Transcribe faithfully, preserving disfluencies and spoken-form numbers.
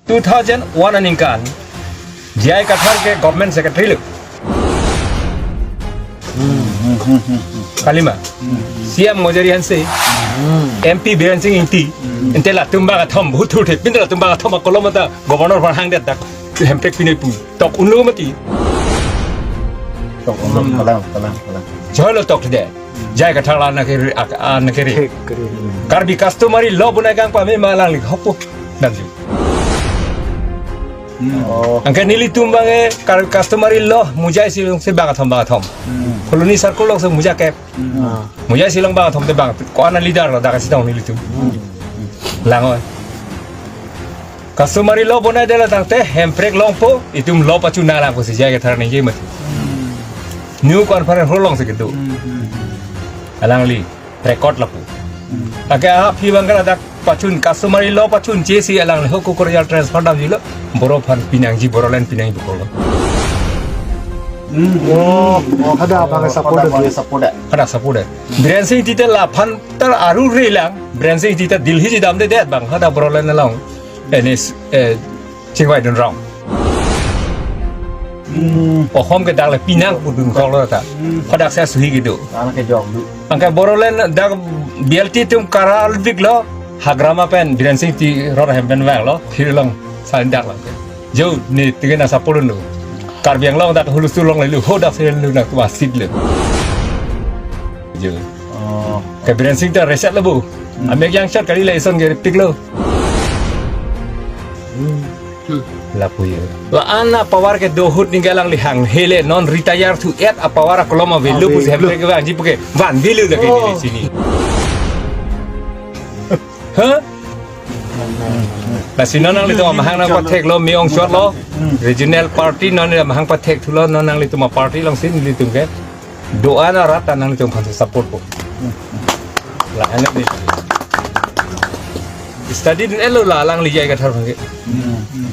Two thousand one aningkan J I Kathar ke government secretary lo. Kalima. C M Ngojari Hanse, M P Biren Singh Ingti, ante latum bangkethom bhut thurthe, pin latum bangkethom akolom ta governor aphan hangdet dak, hemprek pinoi pu. Tok unlo mati. Tok unlo, kalang, kalang, kalang. Joi lo tok de. J I Kathar la na kere, ak-, a na kere. Thek kere. Karbi customary law bonai kangpame ma alangli hopo. Damji. Oh. Anke nelitum bangke kar customary law mujai si alongsi bangkethom bangkethom. Colony circle alongsi muja kep. Ah. Mujai si along bangkethom te bang. Ko-an a leader lo dak si tong nelitum. Lang oi. Customary law bonai detlo tangte hemprek longpo itum law pachun nanglang pusi J I Kathar ningje mati. New conference hall alongsi kedo. Alangli record lapu. Anke aphi bangke ladak pachun customary law pachunche si alangli ho Kukurjal transfer damjilo, Boro aphan pinangji, Bodoland pinangji bukolo. Oh, oh, hadak bang support hadak bang dia. Support dia. Hadak support dia. Biren Singh Ingti te laphan tar aru relang, Biren Singh Ingti te Delhi ji damde det bang, hadak Bodoland along. Enis, eh, chingvai dun rong. Hmm. Ohom ke dak le pinang pudun kok lo ta. Hmm. Hadak sa suhi kedo. Anak ke jok du. Anke Bodoland dak B L T atum karal bik lo. Hagrama pen Biren Singh Ingti ror hem pen vang lo. Phir long sa dak lo. Jo, ne tiga na sapulun lo. Karbi Anglong dak hulusu long le lu. Ho dak se lu na tua sit le. Jo. Oh. Ke Biren Singh ta reset lo bu. Hmm. Amek yang shot kali le ison ke ripik lo. Hmm. Lapu ye. La-an a power kedo ahut ningke alangli hang hele non retire thu et a power akolom ave lo. Ave pusi lo. Hemprek vangji puke van velo lagi. Oh. Di sini. Hah? Lasi non nanglitum amahang nangpathek lo, me-ong shot lo. Hmm. Regional party non nangmahang pathek thulo, non nanglitum aparty alongsi nelitum ke. Do-an arat ta nanglitum aphan support po. La-an ni. Study dun-et lo la alangli J I Kathar aphan ke. Hmm.